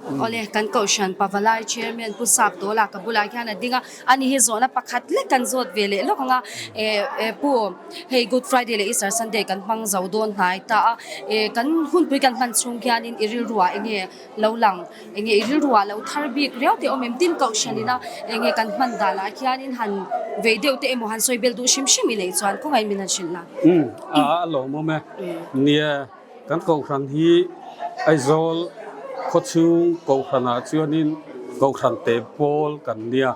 Awle, kan Kohhran Pavalai Chairman Pu Sap Dawla ka bulah hian a ding a, ani hi zawhna pakhat lek kan zawt ve leh lawk ang a, eh Pu hei Good Friday leh Easter Sunday kan hmang zo dawn hnai ta a, eh kan hunpui kan hman chhung hianin i rilruah eng nge lo lang, eng nge i rilruah lo thar bik riau te awm em? Tin Kohhran ina eng nge kan hman danah hianin han vei deuh te emaw han sawi bel duh hrim hrim i neih chuan khawngaih min han hrilh la. Umm a lawmawm e, nia. Kan Kohhran hi Aizawl khawchhung Kohhranah chuanin Kohhran te pawl kan nia.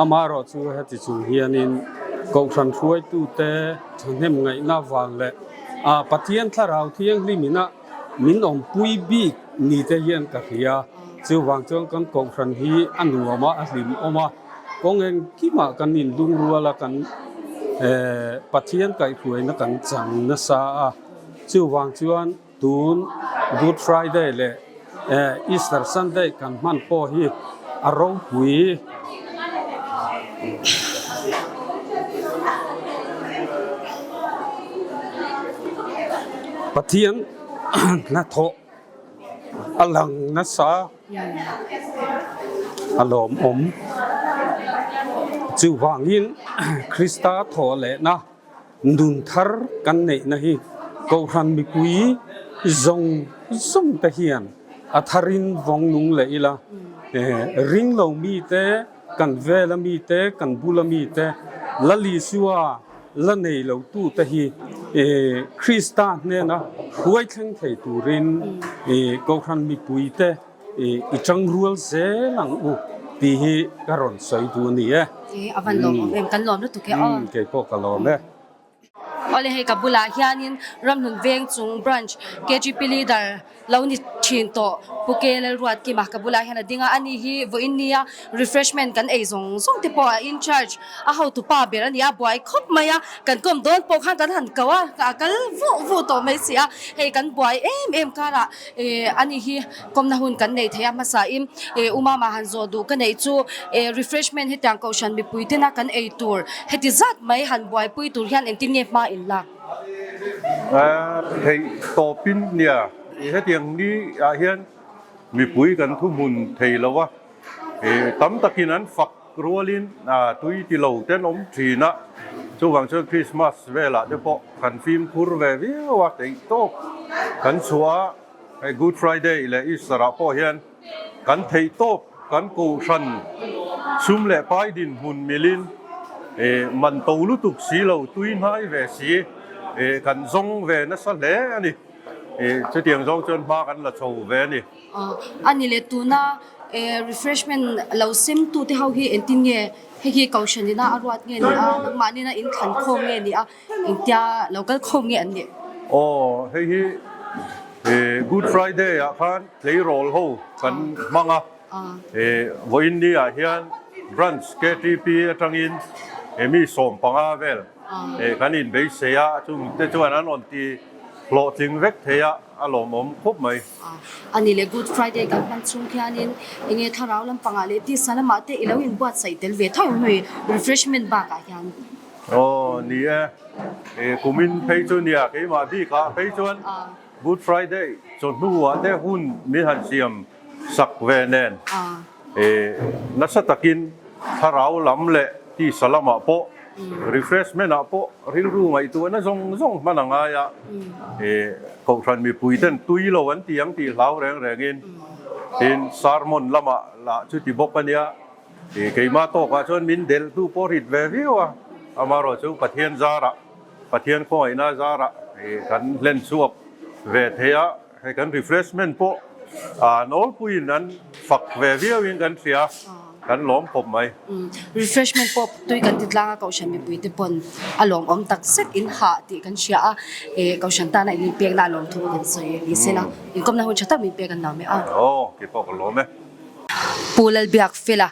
Amaherawh chu heti chung hianin Kohhran hruaitute thahnem ngaihna vang leh Pathian Thlarau Thianghlim ina min awmpui bik ni te hian ka hria. Chuvang chuan kan Kohhran hi a nuam a, a hlimawm a. Kawng engkimah kan inlungrual a, kan Pathian kaihhruaina kan chang nasa a. Chuvang chuan tun Good Friday leh Easter Sunday kan hman pawh hi a ropui. Pathian hnathawh a lang nasa a lawmawm. Chuvangin Krista thawh lehna. Nun thar kan neihna hi Kohhran mipui zawng zawng te hian a tharin vawng nung leh ila, ring lo mite, kan vela mite, kan bula mite, Lal Isua la nei lo tute hi Krista hnena hruai thleng thei turin Kohhran mipuite I tangrual zel ang u tih hi ka rawn sawi duh a ni e. A van lawm awm em, kan lawm lutuk e aw. Kei pawh ka lawm e. Awle hei ka bulah hianin Ramhlun Veng chung Branch KGP Leader lo ni thin tawh Pu Ke Lalruatkima ka bulah hian a ding a, ani hi vawiin nia refreshment kan ei zawng zawng te pawh a in charge a hotu pa ber a ni a, buai khawp mai a, kan kawm dawn pawh khan kan han ko a, a kal vuh vuh tawh mai si a, hei kan buai em em karah Eh ani hi kawmna hun kan nei thei a hmasa in eh u mama han zawh duh ka neih chu eh refreshment hetiang kohhran mipui tena kan ei tur heti zat mai han buaipui tur hian engtin nge hma in lak? Eh theih tawpin nia hetiang ni ah hian mipui kan thuhmun thei lo a eh tam takin an fak rualin tui ti lo te an awm thin a, chuvang chuan Christmas velah te pawh kan fimkhur ve viau a, theih tawk kan chhuah a, hei Good Friday leh Easter ah pawh hian kan theih tawk kan kohhran sum leh pai dinhmun milin man to lutuk si lo tui hnai ve si kan zawng ve nasa hle a ni, chutiang zawng chuan hma kan la chho ve a ni. A ni leh tuna refreshment lo sem tu te ho hi engtin nge hei hi kohhran ina a ruat nge ni a nangmahni ina in thlan khawm nge ni a engtia lo kal khawm nge an nih? Aw hei hi Good Friday ah khan tleirawl ho kan hmang a, vawiin ni ah hian Branch KTP atangin mi 15 vel kan inbeisei a, chung te chuan an rawn ti hlawhtling vek thei a. A lawmawm khawp mai. A ni leh Good Friday kan hman chhung khianin enge thlarau lampangah leh tisa lamah te i lo inbuatsaih tel ve tho em hei refreshment bakah hian. Aw ni e, e kumin phei chu nia keimah bikah phei chuan Good Friday chawhnuah te hun min han siam sak ve nen e nasa takin thlarau lam leh tisa lamah pawh refreshment ah pawh rilru ngaihtuahna zawng zawng hman a ngai a, kohhran mipui ten tui lo an ti ang tih hlau reng rengin tin sermon lamah lah chuti bawk a nia, keimah tawkah chuan min delhtu pawh rit ve viau a, amaherawh chu Pathian zarah, Pathian khawngaihna zarah kan hlen chhuak ve thei a, hei kan refreshment pawh nawlpuiin an fak ve viauin kan hria. Kan lawm khawp mai. Refreshment pawh tui kan ti tlang a, Kohhran mipui te pawn a lawmawm tak zet in hah tih kan hria a, eh Kohhran tana in inpekna a lawm thu kan sawi ni se la, inkawmna hun tha tak min pek an lo mai a. Aw, kei pawh ka lawm e. Pu Lalbiak Fela,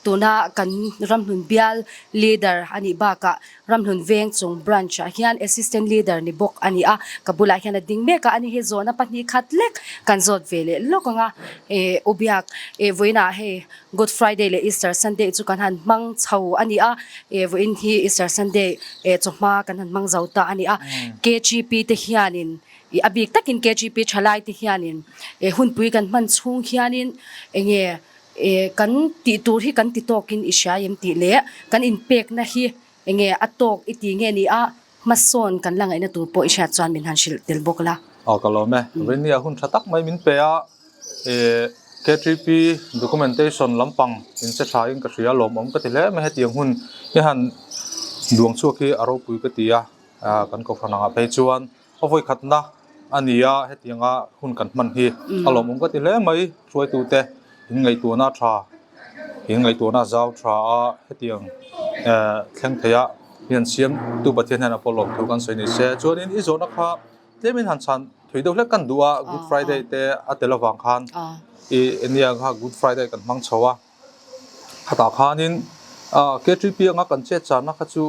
tuna kan Ramhlun Bial Leader a nih bakah Ramhlun Veng chung Branch ah hian Assistant Leader ni bawk a ni a, ka bulah hian a ding mek a, ani hi zawhna pahnih khat lek kan zawt ve leh lawk ang a, eh u biak eh vawiinah hei Good Friday leh Easter Sunday chu kan han hmang chho a ni a, eh vawiin hi Easter Sunday eh chawhma kan han hmang zo ta a ni a, KGP te hianin. I a bik takin KGP thalai te hianin eh hunpui kan hman chhung hianin enge eh kan tih tur hi kan ti tawkin i hria em tih leh kan inpekna hi enge a tawk i ti nge ni a hmasawn kan la ngaihna tur pawh i hriat chuan min han hrilh tel bawk la. Aw ka lawm e. Rinnia hun tha tak mai min pe a, eh KTP documentation lampang in che tha in ka hria lawmawm ka ti hle mai hetiang hun hi han duang chhuak hi a ropui ka ti a, kan kohhran angah phei chuan a vawi khatna a ni a hetianga hun kan hman hi a lawmawm ka ti hle mai hruaitute in ngaihtuahna tha in ngaihtuahna zau tha a hetiang eh thleng thei a hian siam tu Pathian hian a pawlawm thu kan sawi ni se chuanin i zawhna kha tlemin han chhan thui deuh hlek kan duh a Good Friday te a tel avang khan i nia kha Good Friday kan hmang chho a. Khatah khanin KTP anga kan chet channa kha chu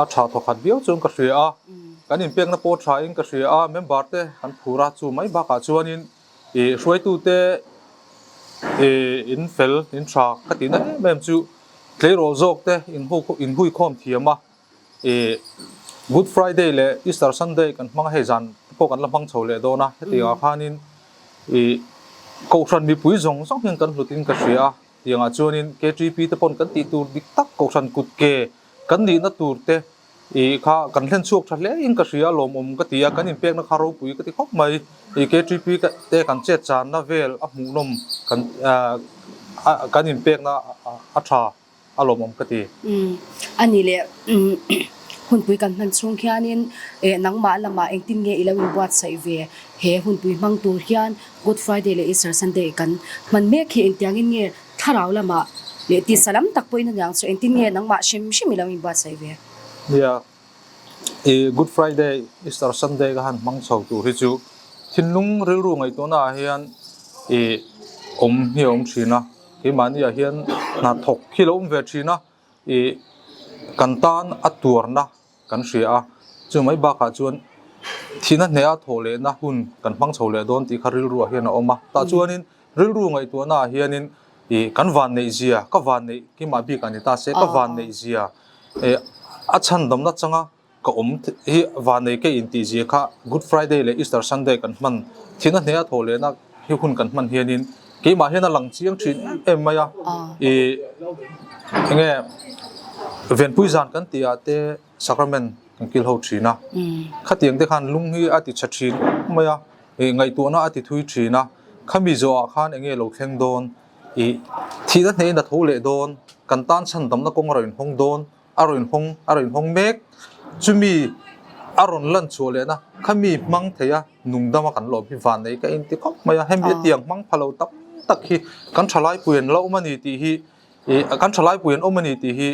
a tha thawkhat viau chuan ka hria a, kan inpekna pawh tha in ka hria a, member te kan phur a, chu mai bakah chuanin hruaitute in fel in tha ka tihna em em chu tleirawl zawk te inhuikhawm thiam a, Good Friday leh Easter Sunday kan hmang a, hei zan te pawh kan la hmang chho leh dawn a, hetiangah khanin ih Kohhran mipui zawng zawng hian kan hlutin ka hria a, tiangah chuanin KTP te pawn kan tih tur dik tak Kohhran kut ke kan nihna tur te ih kha kan hlen chhuak tha hle in ka hria lawmawm ka ti a, kan inpekna kha ropui ka ti khawp mai. Ih KTP te kan chet channa vel a hmuhnawm kan kan inpekna a tha. a lawmawm ka ti. Umm a ni leh umm hunpui kan hman chhung hianin eh nangmah lamah engtin nge i lo inbuatsaih ve he hunpui hmang tur hian Good Friday leh Easter Sunday kan hman mek hi engtiangin nge thlarau lamah leh tisa lam tak pawhin aniang chu engtin nge nangmah hrim hrim i lo inbuatsaih ve? Nia i Good Friday Easter Sunday ka han hmang chho tur hi chu thinlung rilru ngaihtuahna ah hian i awm hi a awm thin a. Keimahniah hian hna thawk hi lo awm ve thin a, ih kan tan a tuarna kan hria a, chu mai bakah chuan thihna hneha thawh lehna hun kan hmang chho leh dawn tih kha rilruah hian a awm a. Tah chuanin rilru ngaihtuahnaah hianin ih kan vanneih zia, ka vanneih keimah bikah ni ta se, ka vanneih zia ih a chhandamna changa Ka awm hi vanei ka intih zia kha Good Friday leh Easter Sunday kan hman thina hneha thawh lehna hi hun kan hman hianin keimah hian a lang chiang thin em em mai a. I enge Venpui zan kan tih ah te Sacrament kan kil ho thin a. Khatiang te khan lung hi a ti tha thin khawp mai a, i ngaihtuahna a ti thui thin a. Khami zawhah khan enge lo thleng dawn, i thihna hnehin a tho leh dawn, kan tan chhandamna kawng a rawn inhawng dawn. a rawn hawng a rawn hawng mek. Chumi a rawn lan chhuah lehna khami hmang thei a nungdam a kan lawm hi vannei ka inti khawp mai a. Hemi tiang hmang pha lo tam tak hi kan thalai pui an la awm a ni tih hi ih kan thalai pui an awm a ni tih hi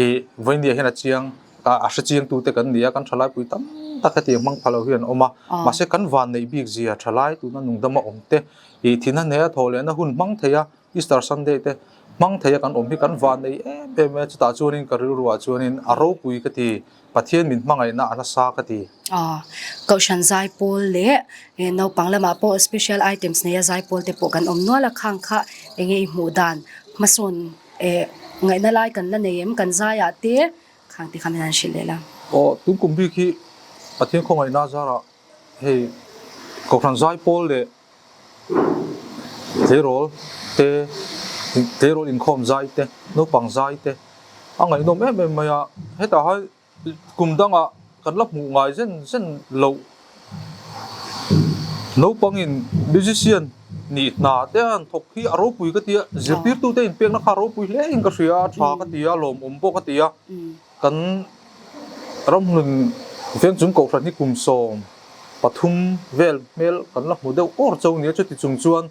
ih vawinia hian a chiang a hre chiang tute kan ni a. Kan thalai pui tam tak hetiang hmang pha lo hi an awm a. Mahse kan vannei bik zia thalai tuna nungdama awm te ih thihna hneha thawh lehna hun hmang thei a. Easter Sunday te hmang thei a kan awm hi kan van nei em em e, chutah chuanin ka rilruah chuanin a ropui ka ti, Pathian min hmangaihna a nasa ka ti. Aw, Kohhran zaipawl leh naupang lamah pawh special items neia zaipawl te pawh kan awm nual a, khang kha enge i hmuh dan hmasawn eh ngaihna lai kan la nei em kan zaiah te khang te kha min han hrilh leh la. Aw, tun kum bik hi Pathian khawngaihna zarah hei Kohhran zaipawl leh Tleirawl te, tleirawl inkhawm zai te, naupang zai te a ngaihnawm em em mai a. Hetah hian kum dangah kan la hmuh ngai zen zen loh naupangin musician nih hna te han thawk hi a ropui ka ti a, zirtirtute inpekna kha a ropui hle in ka hria a, tha ka ti a, lawmawm pawh ka ti a. Kan ramhlun vengchung kohhran hi kum 13 vel hmel kan la hmu deuh awr cho nia chuti chung chuan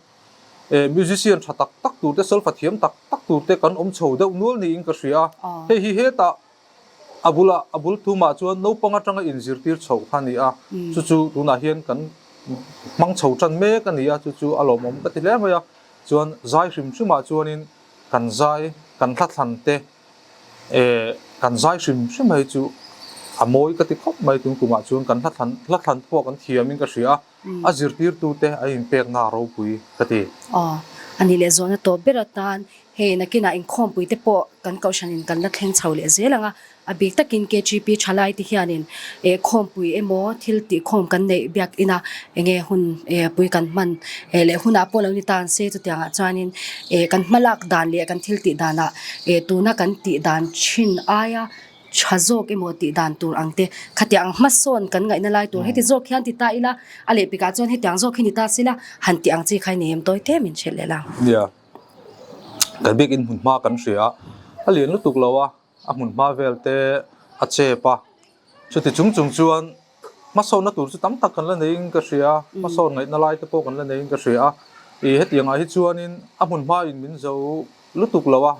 musician tha tak tak tur te solfa thiam tak tak tur te kan awm chho deuh nual niin ka hria a. Hei hi hetah a bulah a bul thumah chuan naupang atanga inzirtir chhoh kha a ni a, chu chu tunah hian kan hmang chho tan mek a ni a, chu chu a lawmawm ka ti hle mai a. Chuan zai hrim hrimah chuanin kan zai kan hlathlan te Eh, kan zai hrim hrim hei chu a mawi ka ti khawp mai tun kumah chuan kan hla thlan hla thlan pawh kan thiamin ka hria a, a zirtirtute a inpekna a ropui ka ti. Aw, a ni leh zawhna tawp ber atan hei nakinah inkhawmpui te pawh kan kohhranin kan la thleng chho leh zel ang a. A bik takin KGP thalai te hianin eh khawmpui emaw thil tih khawm kan neih biak ina enge hun eh pui kan hman eh leh hunah pawh lo ni tan se chutiangah chuanin eh kan hmalak dan leh kan thil tih danah eh tuna kan tih dan thin aia tha zawk emaw tih dan tur ang te khatiang hmasawn kan ngaihna lai tur heti zawk hian ti ta ila a lehpikah chuan hetiang zawk hi ni ta sila han tih ang chi kha i nei em tawi te min hrilh leh la. Nia, kan biakin hmun hma kan hria a, a lian lutuk lo a. a hmun hma vel te a chep a chuti chung chung chuan hmasawnna tur chu tam tak kan la neiin ka hria a hmasawn ngaihna lai te pawh kan la neiin ka hria a ih hetiang ah hi chuanin a hmun hma in min zo lutuk lo a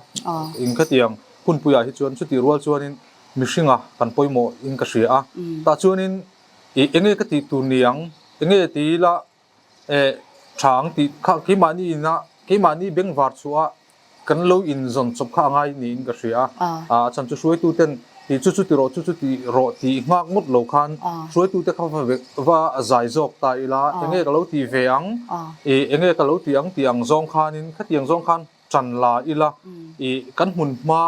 in khatiang hunpui ah hi chuan chutih rual chuanin mihring a kan pawimawh in ka hria a tah chuanin ih enge ka tih tur ni ang enge ti ila Eh, tha ang tih kha keimahni ina keimahni bengvar chhuah kan lo inzawn chawp kha a ngai niin ka hria a. A chhan chu hruaituten tih chu chu ti rawh chu chu ti rawh tih nghak ngawt lo khan hruaitute kha va va zai zawk ta ila enge ka lo ti ve ang, ih enge ka lo ti ang tih ang zawng khanin khatiang zawng khan ṭan la ila ih kan hmun hma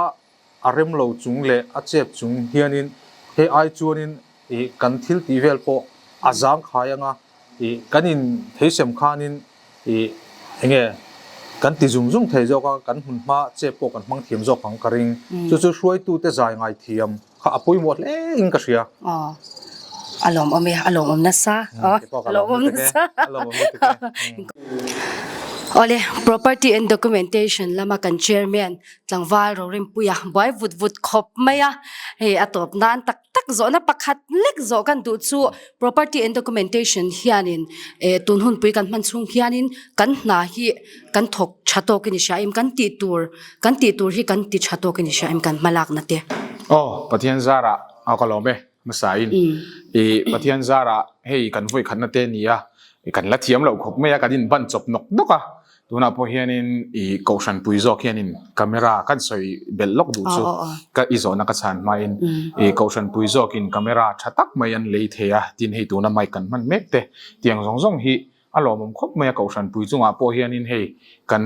a rem lo chung leh a chep chung hianin hei ai chuanin ih kan thil tih vel pawh a zang khai anga ih kan in theisem khanin ih enge kan ti zung zung thei zawk a kan hmun hma chep pawh kan hmang thiam zawk ang ka ring chu chu hruaitute zai ngai thiam kha a pawimawh hle in ka hria. Aw a lawmawm e a lawmawm nasa aw a lawmawm nasa a lawmawm lutuk e. Awle property and documentation lama kan chairman Tlangval Rorinpuia buai vut vut khawp mai a, hei a tawp nan tak tak zawhna pakhat lek zawh kan duh chu property and documentation hianin eh tun hunpui kan hman chhung hianin kan hna hi kan thawk tha tawkin i hria em kan tih tur kan tih tur hi kan ti tha tawkin i hria em kan hmalakna te. Aw Pathian zarah a ka lawm e hmasa in i Pathian zarah hei kan vawi khatna te nia kan la thiam loh khawp mai a kan in ban chawp nawk nawk a Tunah pawh hianin i kohhran pui zawk hianin camera kan sawi belh lawk duh chu ka i zawhna ka chhan hmain i kohhran pui zawkin camera tha tak mai an lei thei a, tin hei tuna mic kan hman mek te tiang zawng zawng hi a lawmawm khawp mai a kohhran pui chungah pawh hianin hei kan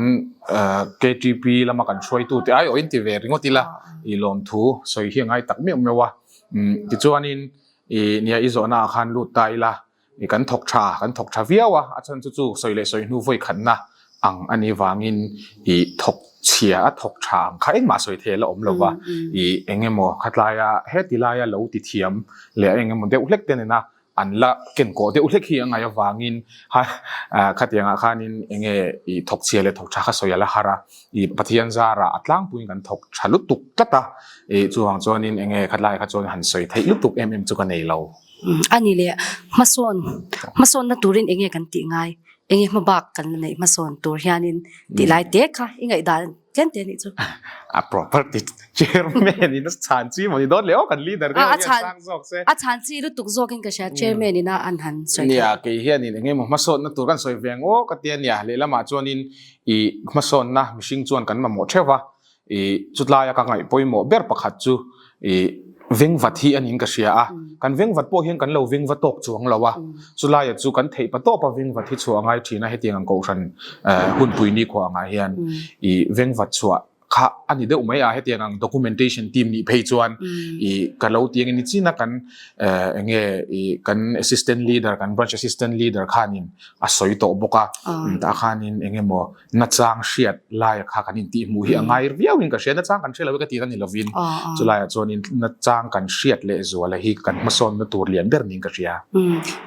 KTP lama kan hruaitute ai awh in ti ve ringawt ila i lawmthu sawi hi a ngai tak meuh meuh a, tichuanin i nia i zawhna ah khan lut ta ila. I kan thawk tha, kan thawk tha viau a, a chhan chu chu sawi leh sawi hnu vawi khatna ang a nih vangin i thawk chhia a thawk tha ang kha engmah sawi thei a la awm lo va, i eng emaw khatlaia heti laia lo ti thiam leh eng emaw deuh hlek te nena an la ken kawh deuh hlek hi a ngaih avangin ha khatiangah khanin eng nge i thawk chhia leh thawk tha kha sawi a la har a, i Pathian zarah a tlangpuiin kan thawk tha lutuk tlat a, i chuvang chuanin eng nge khatlai kha chuan han sawi theih lutuk em em chu ka nei lo. A ni leh, hmasawn, hmasawnna turin eng nge kan tih ngai? Eng nge hmabak kan la neih hmasawn tur hianin tih lai te kha i ngaihdan tlem te anih chu. A property chairman in a chhan chi maw ni dawn le aw kan leader te hian sang zawk se. A chhan chi lutuk zawkin ka hria chairman in a an han sawi theih. Nia kei hianin eng nge maw hmasawnna tur kan sawi ve ang aw ka ti a nia lehlamah chuanin i hmasawnna mihring chuan kan mamawh theuh va I chutlaia ka ngaih pawimawh ber pakhat chu i vengvat hi a niin ka hria a, kan vengvat pawh hian kan lo vengva tawk chuang lo a, chulaia chu kan theih pa tawpa vengvat hi chhuah a ngai thin a, hetiang ang kohhran hunpui nikhua angah hian i vengvat chhuah kha a ni deuh mai a, hetiang ang documentation team nih phei chuan i ka lo ti angin nichina kan enge i kan assistant leader kan branch assistant leader khanin a sawi tawh bawk a, tah khanin engemaw nachang hriat laia kha kan intih hmuh hi a ngai viau in ka hria nachang kan hria lo e ka tih na ni lovin chulaiah chuanin nachang kan hriat leh zuala hi kan hmasawnna tur lian ber niin ka hria.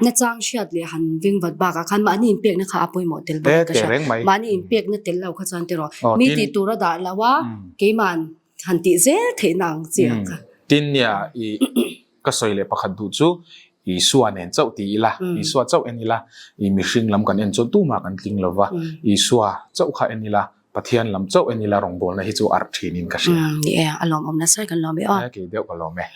Nachang hriat leh han veng vat bakah khan mahni inpekna kha a pawimawh tel bawk in ka hria. Mahni inpekna tel lo kha chuan tiraw mi tih tur a dah lo a keiman han tih zel theihna ang chi ang kha. Tin nia i Ka sawi leh pakhat duh chu Isua nen chauh ti ila, Isua chauh en ila, i mihring lam kan en chuan tumah kan tling lo va, Isua chauh kha en ila, Pathian lam chauh en ila rawngbawlna hi chu arh thinin ka hria. Ni e, a lawmawm nasa i kan lawm e aw. Kei deuh ka lawm e.